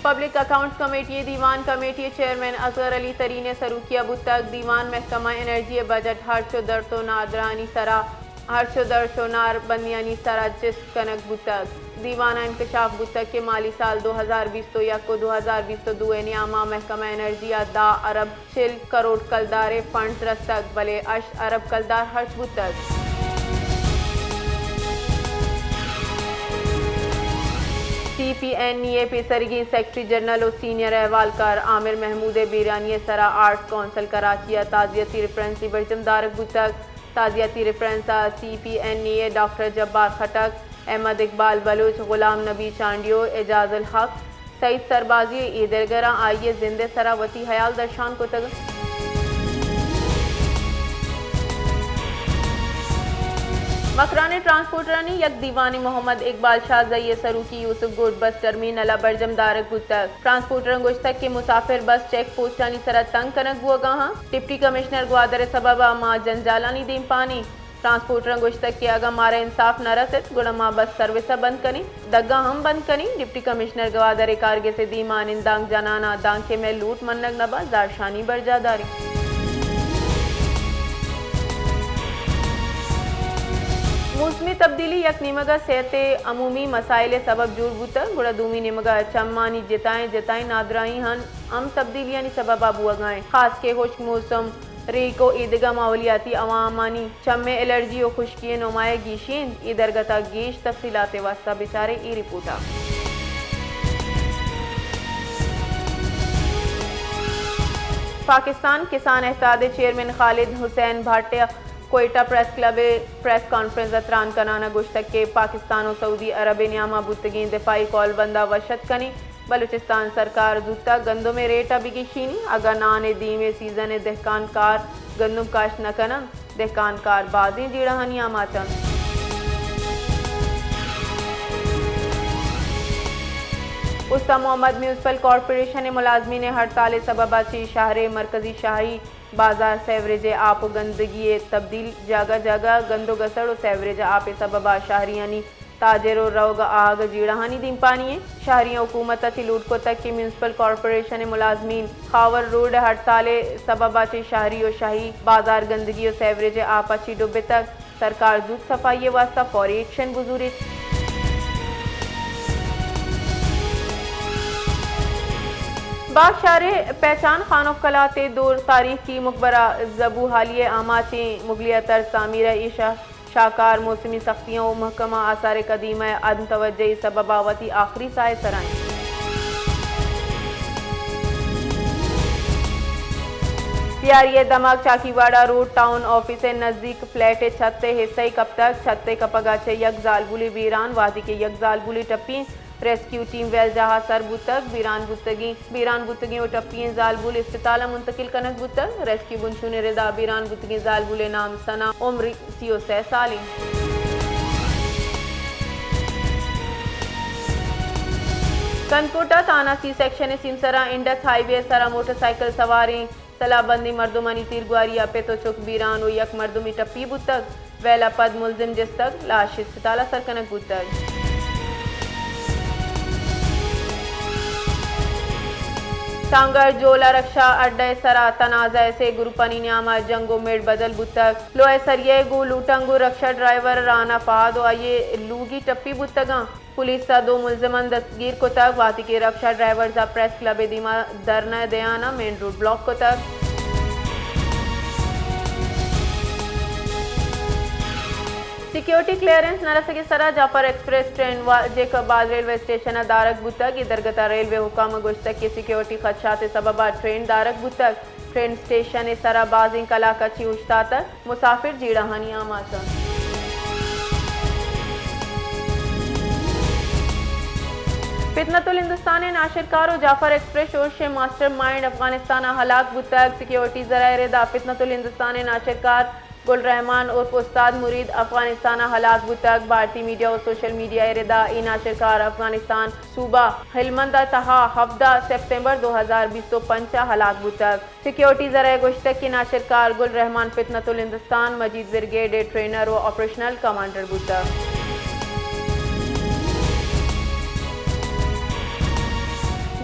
Public accounts committee ءِ دیوان کمیٹی ءِ چیئرمین اصغر علی ترین ءِ سروکی ءَ بوتگ۔ دیوان محکمہ انرجی ءِ بجٹ ہرچ ءُ درچ ءُ نادرانی سرا ہرچ ءُ درچ ءُ نار بندیانی سرا چست کنگ بوتگ۔ دیوان ءَ انکشاف بوتگ کہ مالی سال دو ہزار بیست ءُ یک ءُ دو ہزار بیست ءُ دو ءِ نیام ءَ محکمہ انرجی ءَ دہ ارب چل کروڑ کلدار ءِ فنڈز رستگ، بلے ہشت ارب کلدار ہرچ بوتگ۔ سی پی این ای ءِ پیسریگیں سیکرٹری جنرل ءُ سینئر احوالکار عامر محمود ءِ بیرانی ءِ سرا آرٹس کونسل کراچی ءَ تعزیتی ریفرنسی برجم دارگ بوتگ۔ تعزیتی ریفرنس ءَ سی پی این ای ءِ ڈاکٹر جبار خٹک، احمد اقبال بلوچ، غلام نبی چانڈیو، اعجاز الحق، سعید سربازی ءُ ایدگراں آئی ءِ زند ءِ سرا وتی ہیال درشان کتگ۔ مکران ءِ ٹرانسپورٹرانی یک دیوانے محمد اقبال شاہ زئی ءِ سروکی یوسف گوٹ بس ٹرمینل ءَ برجم دارگ بوتگ۔ ٹرانسپورٹراں گوشتگ کہ مسافر بس چیک پوسٹانی سرا تنگ کنگ بوگا ہاں۔ ڈپٹی کمشنر گوادر ءِ سبب ءَ ما جنجالانی دیمپان ایں۔ ٹرانسپورٹراں گوشتگ کہ اگاں مارا انصاف نہ رسیت، گڑا ما بس سروس ءَ بند کنیں، دگاں ہم بند کنیں۔ ڈپٹی کمشنر گوادر ءِ کارگس ءِ دیما نندانک جنان ءَ دانکہ مئے لوٹ منگ نہ باں، زہرشانی برجاہ داریں۔ موسمی تبدیلی یک نیمگ ءَ صحت ءِ عمومی مسائل ءِ سبب جوڑ بوتگ، گڑا دومی نیمگ ءَ چمانی جتائیں جتائیں نادراہی ہن ہم تبدیلیانی سبب ءَ بوگا انت، خاص کہ ہشک موسم، ریک ءُ ایدگہ ماحولیاتی عوامانی چم ءِ الرجی ءُ خشکی ءِ نمایاں گیشی انت۔ اے درگت ءَ گیش تفصیلات ءِ واستہ بچارے اے رپورٹ ءَ۔ پاکستان کسان اتحاد ءِ چیئرمین خالد حسین بھٹ ءَ کوئٹہ پریس کلب ءَ پریس کانفرنس ءَ تران کنان ءَ گوشتگ کہ پاکستان ءُ سعودی عرب ءِ نیام ءَ بوتگیں دفاعی کول بند ءَ وش اتک کنیں۔ بلوچستان سرکار زوتک گندم ءِ ریٹ ءَ بگیشینی، اگاں نان ءِ دیم ءِ سیزن ءَ دہکان کار گندم کاشت نہ کن انت، دہکان کار بازیں جیڑہانی آماچ انت۔ استان محمد میونسپل کارپوریشن ءِ ملازمین ءِ ہڑتال ءِ سبب ءَ چہ شہر ءِ مرکزی شاہی بازار سیوریج ءِ آپ ءُ گندگی ءِ تبدیل، جاگہ جاگہ گند ءُ گسڑ ءُ سیوریج ءِ آپ ءِ سبب ءَ شہریانی تاجر ءُ روگ ءُ آہگ ءِ جیڑہانی دیمپانی انت۔ شہریاں حکومت ءَ چہ لوٹ کتگ کہ میونسپل کارپوریشن ءِ ملازمین خاور روڈ ءِ ہڑتال ءِ سبب ءَ چہ شہری ءُ شاہی بازار گندگی ءُ سیوریج ءِ آپ ءَ چہ ڈبتگ، سرکار زوت صفائی ءِ واستہ فوری ایکشن بزوریت۔ باگ شہر ءِ پہچان خانوخ کلات ءِ دور تاریخی مقبرہ زبو حالی ءِ آماچیں مغلیہ طرز تعمیر ءِ ایشہ شاہکار موسمی سختیاں ءُ محکمہ آثار قدیمہ ءِ عدم توجہی سبب ءَ وتی آخری ساہ ءِ سرا انت۔ پیاری ءِ دمگ چاکیواڑہ روڈ ٹاؤن آفس ءِ نزیک فلیٹ ءِ چھت ءِ حصہ ءَ کپتگ۔ چھت ءِ کپگ ءَ چہ یک زالبولے بیران، وہدے کہ یک زالبولے ٹپی، ریسکیو ٹیم ویل جاہ ءَ سر بوتگ۔ بیران بوتگیں، بیران بوتگیں ءُ ٹپی ئیں زالبول اسپتال ءَ منتقل کنگ بوتگ۔ ریسکیو بنشون ءِ ردا بیران بوتگیں زالبول ءِ نام ثنا، عمر سی ءُ سئے سال انت۔ کنکوٹ ءَ تھانہ سی سیکشن ءِ سیمسر ءَ انڈس ہائی وے ءِ سرا موٹر سائیکل سواریں سلاہ بندیں مردمانی تیرگواری ءَ پت ءُ چک بیران ءُ یک مردمے ٹپی بوتگ۔ ویل ءَ پد ملزم جستگ، لاش اسپتال ءَ سر کنگ بوتگ۔ سانگھڑ جولا رکشہ اڈہ ءِ سرا تنازعہ ءِ، سے گروپانی نیام ءَ جنگ ءُ مڑ بدل بوتگ۔ لوہ ءِ سریہ ءَ گوں لوٹاں گوں رکشہ ڈرائیور رانا فہد ءُ آئی ءِ لوگی ٹپی بوتگاں۔ پولیس ءَ دو ملزمان دستگیر کتگ، وہدے کہ رکشہ ڈرائیورز ءَ پریس کلب ءِ دیما دھرنا ءِ دیان ءَ مین روڈ بلاک کتگ۔ سیکیورٹی کلیئرنس نہ رسگ ءِ سرا جعفر ایکسپریس ٹرین واجہ کباز ریلوے اسٹیشن ءَ دارگ بوتگ۔ اے درگت ءَ ریلوے حکام ءَ گوشتگ کہ سیکیورٹی خدشات ءِ سبب ءَ ٹرین دارگ بوتگ۔ ٹرین اسٹیشن ءِ سرا بازیں کلاک ءَ چہ اوشتاتگ، مسافر جیڑہانی آماچ انت۔ فتنۃ الہندوستان ءِ ناشرکار ءُ جعفر ایکسپریس شورش ءِ ماسٹر مائنڈ افغانستان ءَ ہلاک بوتگ۔ سیکیورٹی ذرائع ءِ ردا فتنۃ الہندوستان ءِ ناشرکار گل رحمان عرف استاد مرید افغانستان ءَ ہلاک بوتگ۔ بھارتی میڈیا ءُ سوشل میڈیا ءِ ردا اے ناشرکار افغانستان صوبہ ہلمند ءِ تہا ہبدہ سپتمبر دو ہزار بیست ءُ پنچ ءَ ہلاک بوتگ۔ سیکیورٹی ذرائع ءَ گوشتگ کہ ناشرکار گل رحمان فتنۃ الہندوستان مجید بریگیڈ ءِ ٹرینر ءُ آپریشنل کمانڈر بوتگ۔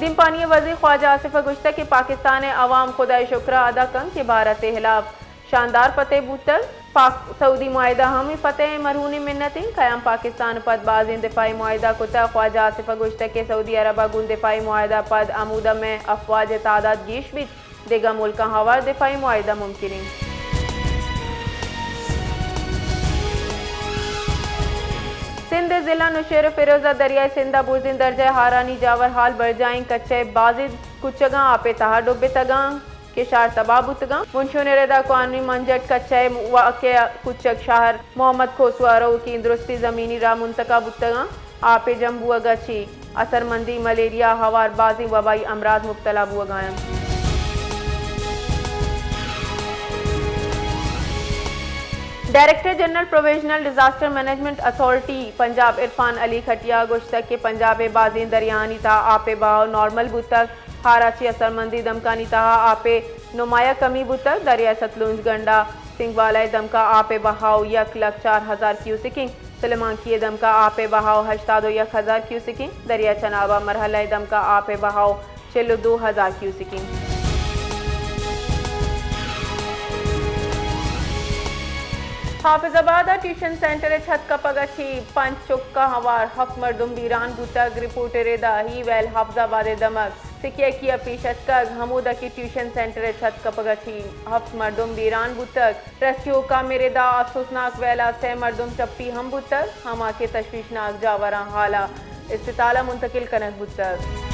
دی کمپانی ءِ وزیر خواجہ آصف ءَ گوشتگ کہ پاکستان ءِ عوام خدا ءِ شکر ءَ ادا کنت کہ بھارت ءِ ہلاپ شاندار فتح بوتگ۔ پاک سعودی معاہدہ ہم اے فتح ءِ مرہونیں منت انت۔ قیام پاکستان ءَ پد بازیں دفاعی معاہدہ کتگ۔ خواجہ آصف ءَ گوشتگ کہ سعودی عرب ءَ گوں دفاعی معاہدہ ءَ پد ہمودا مئے افواج ءِ تعداد گیش بیت۔ دگہ ملکاں ہوار دفاعی معاہدہ ممکن انت۔ سندھ ءِ ضلع نوشہر ءُ فیروز ءَ دریائے سندھ ءَ برزیں درجہ ءِ ہارانی جاور ہال، برجائیں کچہ ءِ بازیں کچگاں آپ ءِ تہا ڈبتگاں، کشار تباہ بوتگاں۔ منشون ءِ ردا کوہنی منجٹ کچہ ءِ واقع کچگ شہر محمد کھوسو ءَ روکی درستی زمینی راہ منتقع بوتگاں۔ آپ ءِ جم بوگ ءَ چہ اثرمندی، ملیریا ءَ ہوار بازیں وبائی امراض مبتلا بوگ ءَ انت۔ Director general provincial disaster management authority Punjab Irfan Ali Khatia ءَ گوشتگ کہ پنجاب ءِ بازیں دریاہانی تہا آپ ءِ بہاؤ نارمل بوتگ۔ ہار ءَ چہ اثرمندی دمکانی تہا آپ ءِ نمایاں کمی بوتگ۔ دریائے ستلونج گنڈا سنگوالا ءِ دمکا آپ ءِ بہاؤ یک لکھ چار ہزار کیوسک انت۔ سلیمانکی ءِ دمکا آپ ءِ بہاؤ ہشتاد ءُ یک ہزار کیوسک انت۔ دریائے چناب ءِ مرحلہ ءِ دمکا آپ ءِ بہاؤ چل ءُ دو ہزار کیوسک انت۔ حافظ آباد ءَ ٹیوشن سینٹر ءِ چھت کپگ ءَ چہ پنچ چک ءَ ہوار ہفت مردم بیران بوتگ۔ رپورٹ ءِ ردا ہی ویل حافظ آباد ءِ دمگ سکیکی ءَ پیش اتکگ، ہمودا کہ ٹیوشن سینٹر ءِ چھت کپگ ءَ چہ ہفت مردم بیران بوتگ۔ ریسکیو حکام ءِ ردا افسوسناک ویل ءَ سئے مردم ٹپی ہم بوتگ، ہما کہ تشویشناک جاوراں حال ءَ اسپتال ءَ منتقل کنگ بوتگ۔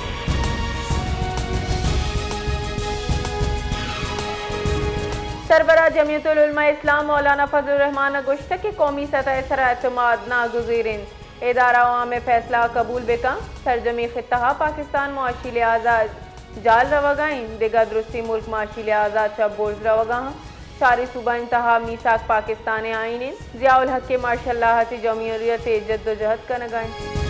سربراہ جمعیت العلماء اسلام مولانا فضل الرحمان ءَ گوشتگ کہ قومی سطح ءِ سرا اعتماد ناگزیر انت۔ ادارہ عوام ءِ فیصلہ ءَ قبول بہ کن۔ سرجمیں خطہ ءَ پاکستان معاشی لحاظ ءَ جہل روگ ءَ انت، دگہ درستیں ملک معاشی لحاظ ءَ چہ برز روگ ءَ انت۔ چاریں صوبہانی تہا میثاق پاکستان ءِ آئین انت۔ ضیاء الحق ءِ مارشل لاء ءَ چہ جمہوریت ءِ جدوجہد کنگ ءَ انت۔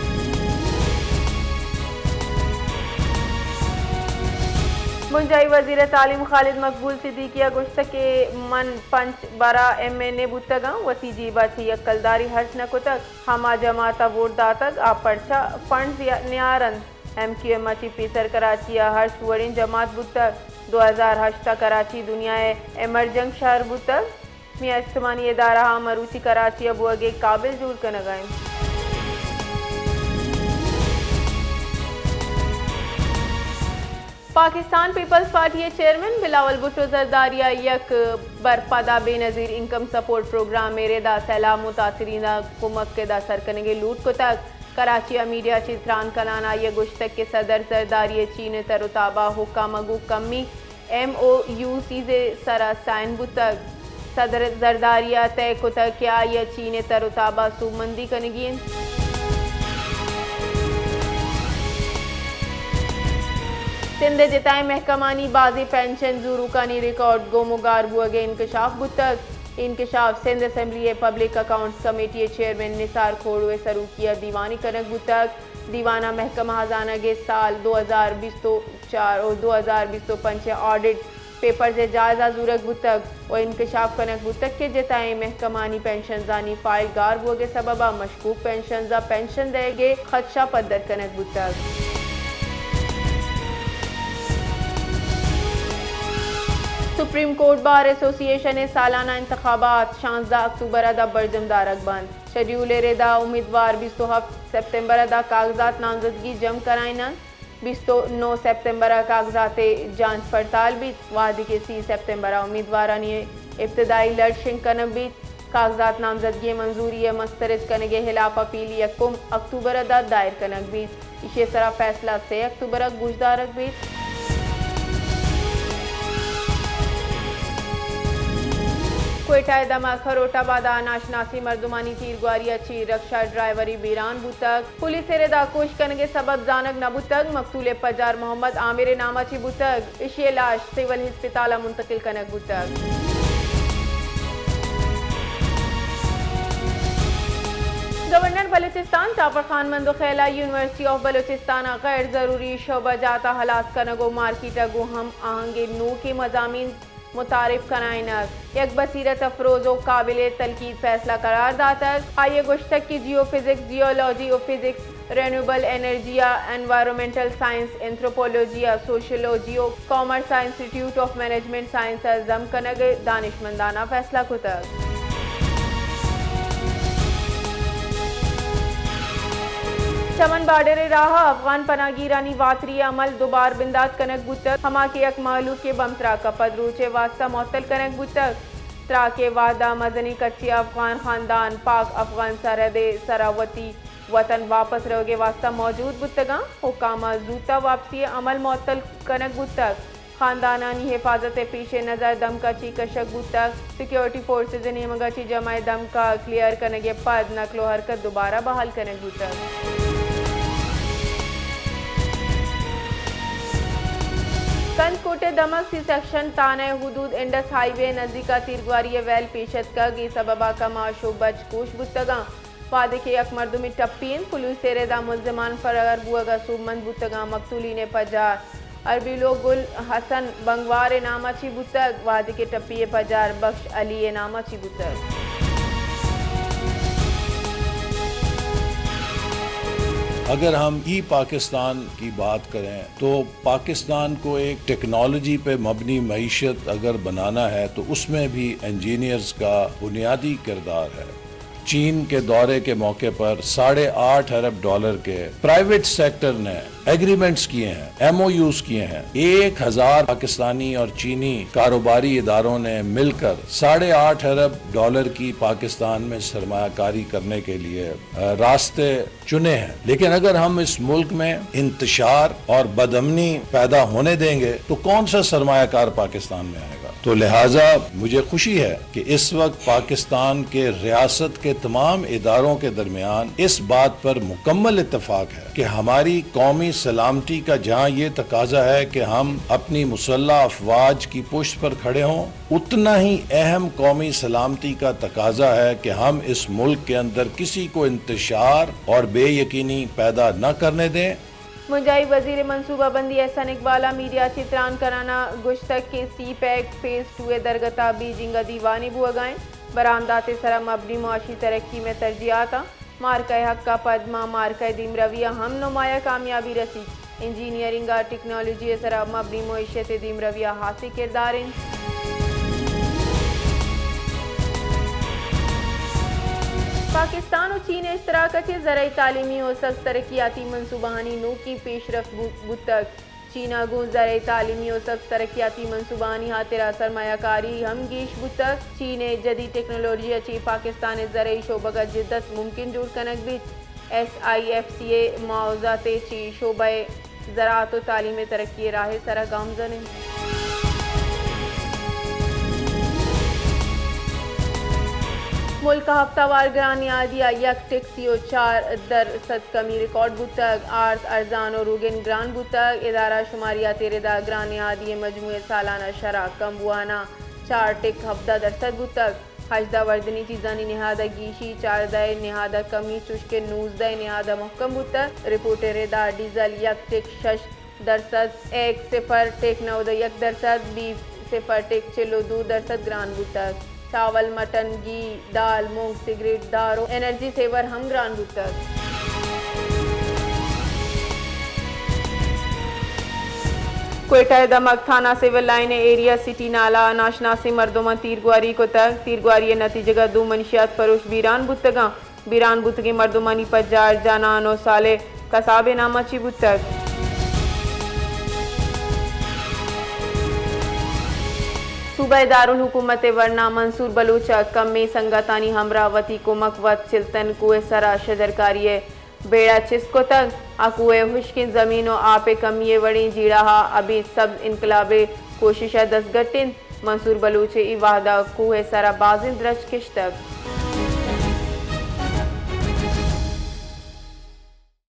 بنجاہی وزیر تعلیم خالد مقبول صدیقی ءَ گوشتگ کہ من پنچ برا ایم این اے بوتگ آں، وتی جیب ءَ چہ یک کلداری ہرچ نہ کتگ۔ ہما جماعت ءَ ووٹ داتگ، آ پرچا فنڈز یا-، نیارنت؟ ایم کیو ایم ءَ چہ پیسر کراچی ءَ ہرچ وڑیں جماعت بوتگ۔ دو ہزار ہشت ءَ کراچی دنیا ءِ ایمرجنگ شہر بوتگ۔ میاں استمانی ادارہ ءَ مروچی کراچی ءَ بوگ ءِ قابل جوڑ کنگ ءَ انت۔ پاکستان پیپلز پارٹی ءِ چیئرمین بلاول بھٹو زرداری ءَ یک بر پدا بے نظیر انکم سپورٹ پروگرام ءِ ردا سیلاب متاثرین ءَ کمک ءِ داں سر کنگ ءِ لوٹ کتگ۔ کراچی ءَ میڈیا ءَ چہ تران کنان آئی ءَ گوشتگ کہ صدر زرداری ءِ چین ءِ تر ءُ تاب ءَ حکام ءَ گوں کمی ایم او یوز ءِ سرا سائن بوتگ۔ صدر زرداری ءَ طے کتگ کہ آئی ءَ چین ءِ تر ءُ تاب ءَ سوبمندی کنگی انت۔ سندھ ءِ جتائیں محکمانی بازیں پنشن زوروکانی ریکارڈ گم ءُ گار بوگ ءِ انکشاف بوتگ۔ انکشاف سندھ اسمبلی ءِ پبلک اکاؤنٹس کمیٹی ءِ چیئرمین نثار کھوڑو ءِ سروکی ءَ دیوانے کنگ بوتگ۔ دیوان ءَ محکمہ ہزانگ ءِ سال دو ہزار بیست ءُ چار ءُ دو ہزار بیست ءُ پنچ ءِ آڈٹ پیپرز ءِ جائزہ زورگ بوتگ ءُ انکشاف کنگ بوتگ کہ جتائیں محکمانی پنشنزانی فائل گار بوگ ءِ سبب ءَ مشکوک پنشنزاں پنشن دئیگ ءِ خدشہ پدر کنگ بوتگ۔ سپریم کورٹ بار ایسوسی ایشن ءِ سالانہ انتخابات شانزدہ اکتوبر ءَ داں برجم دارگ بنت۔ شیڈیول ءِ ردا امیدوار بیست ءُ ہفت سپتمبر ءَ داں کاغذات نامزدگی جم کرائیننت۔ بیست ءُ نو سپتمبر ءَ کاغذات ءِ جانچ پڑتال بیت، وہدے کہ سی سپتمبر ءَ امیدوارانی ابتدائی لڑ شنگ کنگ بیت۔ کاغذات نامزدگی ءِ منظوری ءِ مسترد کنگ ءِ ہلاپ ءَ اپیل یکم اکتوبر ءَ داں دائر کنگ بیت۔ ایشی ءِ سرا فیصلہ سے اکتوبر ءَ گوشدارگ بیت۔ کوئٹہ ءِ دمگ خروٹ آباد ءَ ناشناسیں مردمانی تیرگواری ءَ چہ رکشہ ڈرائیورے بیران بوتگ۔ پولیس ءِ ردا کوش کنگ ءِ سبب زانگ نہ بوتگ۔ مقتول ءِ پجار محمد عامر ءِ نام ءَ چہ بوتگ۔ ایشی ءِ لاش سول ہسپتال ءَ منتقل کنگ بوتگ۔ گورنر بلوچستان ٹاپر خان مند ءُ خیل ءَ یونیورسٹی آف بلوچستان ءَ غیر ضروری شعبہ جات ءَ ہلاس کنگ ءُ مارکیٹ ءَ گوں ہم آہنگیں نوکیں مضامین متعارف کنائینگ یک بصیرت افروز و قابل تنقید فیصلہ قرار داتگ۔ آئی ء گوشتگ کہ جیو فزکس، جیولوجی و فزکس، رینیوبل انرجی ء انوائرمنٹل سائنس، اینتھروپولوجی ء سوشیولوجی و کامرس ء انسٹیٹیوٹ آف مینجمنٹ سائنس ء ضم کنگ ء دانشمندانہ فیصلہ کتگ۔ چمن بارڈر ء راہ ء افغان پناہ گیرانی واتری ء عمل دوبار بندات کنگ بوتگ، ہما کہ یک مہلوکے بم تراک ء پد روچ ء واستہ معطل کنگ بوتگ۔ تراک ء وہد ء مزنیں کچے ء افغان خاندان پاک افغان سرحد ء سرا وتی وطن واپس روگ ء واستہ موجود بوتگاں۔ حکام ء زوت ء واپسی ء عمل معطل کنگ بوتگ۔ خاندانانی حفاظت ء پیش نظر دمکا چی کشگ بوتگ۔ سیکورٹی فورسز ء نیمگا چی جمع ء دمکا کلیئر کنگ ء پد نقل و حرکت دوبارہ بحال کنگ بوتگ۔ کندکوٹ ء دمگ سی سیکشن تھانہ ء حدود انڈس ہائی وے ء نزیک ء تیرگواری ء ویل پیش اتکگ، اے سبب ء کماش و بچ کوش بوتگاں۔ وہدے کہ یک مردمے ٹپی انت، پولیس ء ردا ملزمان فرار بوہگ ء سوبمند بوتگاں۔ مقتولین ء پجار اربیلو گل حسن بنگوار ء نام ء چی بوتگ، وہدے کہ ٹپی ء پجار بخش علی ء نام ء چی بوتگ۔ اگر ہم ای پاکستان کی بات کریں تو پاکستان کو ایک ٹیکنالوجی پہ مبنی معیشت اگر بنانا ہے تو اس میں بھی انجینئرز کا بنیادی کردار ہے۔ چین کے دورے کے موقع پر ساڑھے آٹھ ارب ڈالر کے پرائیویٹ سیکٹر نے ایگریمنٹس کیے ہیں، ایم او یوز کیے ہیں۔ ایک ہزار پاکستانی اور چینی کاروباری اداروں نے مل کر ساڑھے آٹھ ارب ڈالر کی پاکستان میں سرمایہ کاری کرنے کے لیے، آ، راستے چنے ہیں، لیکن اگر ہم اس ملک میں انتشار اور بدامنی پیدا ہونے دیں گے تو کون سا سرمایہ کار پاکستان میں آئے گا؟ تو لہٰذا مجھے خوشی ہے کہ اس وقت پاکستان کے ریاست کے تمام اداروں کے درمیان اس بات پر مکمل اتفاق ہے کہ ہماری قومی سلامتی کا جہاں یہ تقاضا ہے کہ ہم اپنی مسلح افواج کی پشت پر کھڑے ہوں، اتنا ہی اہم قومی سلامتی کا تقاضا ہے کہ ہم اس ملک کے اندر کسی کو انتشار اور بے یقینی پیدا نہ کرنے دیں۔ بنجاہی وزیر منصوبہ بندی احسن اقبال ء میڈیا چہ تران کنان ء گوشتگ کہ سی پیک فیز ٹو ء درگت ء بیجنگ ء دیوانے بوہگ ء انت، برآمدات ء سرا مبنی معاشی ترقی مئے ترجیحات انت۔ مارکہ ء حق ء پد ماں مارکہ ء دیمروی ء ہم نمایاں کامیابی رسیت۔ انجینئرنگ ء ٹیکنالوجی ء سرا مبنی معیشت ء دیمروی ء ہاسیں کردار انت۔ پاکستان و چین ء اشتراک ء چہ زرعی تعلیمی و سبز ترقیاتی منصوبہانی نوکیں پیشرفت بو-، بوتگ۔ چین ء گوں زرعی تعلیمی و سبز ترقیاتی منصوبہانی ہاترا سرمایہ کاری ہم گیش بوتگ۔ چین ء جدید ٹیکنالوجی ء چہ پاکستان ء زرعی شعبگ ء جدت ممکن جوڑ کنگ بیت۔ ایس آئی ایف سی ء معاوضات ء چہ شعبہ ء زراعت و تعلیم ء ترقی ء راہ ء سرا گامزن انت۔ ملک ء ہفتہ وار گران نہادی ء یک ٹک سی و چار درسد کمی ریکارڈ بوتگ، آرت ارزان و روگن گران بوتگ، ادارہ شماریات ء ردا گران نہادی ء مجموعی سالانہ شرح کم بوہان ء چار ٹک ہبدہ درسد بوتگ۔ ہژدہ وردنی چیزانی نہاد ء گیشی، چاردہ ء نہاد ء کمی، چوشکہ نوزدہ ء نہاد ء مھکم بوتگ۔ رپورٹ ء ردا ڈیزل یک ٹک شش درسد، ایگ صفر ٹک نود ء یک درسد، بیف صفر ٹک چل ء دو درسد گران بوتگ۔ چاول، مٹن، گھی، دال، مونگ، سگریٹ، دار و انرجی سیور ہم گران بوتگ۔ کوئٹہ ء دمگ تھانہ سول لائن ء ایریا سٹی نالہ ء ناشناسیں مردماں تیرگواری کتگ۔ تیرگواری ء نتیجگ ء دو منشیات فروش بیران بوتگاں۔ بیران بوتگیں مردمانی پجار جانان و صالح کساب ء نام ء چی بوتگ۔ صوبہ ء دارالحکومت ء ورنا منصور بلوچ ء کمیں سنگتانی ہمراہ وتی کمک وت چلتن کوہ ء سرا شجرکاری ء بیڑا چست کتگ۔ آ کوہ ء ہشکیں زمین و آپ ء کمی ء وڑیں جیڑہ ء ابید سبز انقلاب ء کوشش ء دستگٹ انت۔ منصور بلوچ ء اے وہد ء کوہ ء سرا بازیں درچک کشتگ۔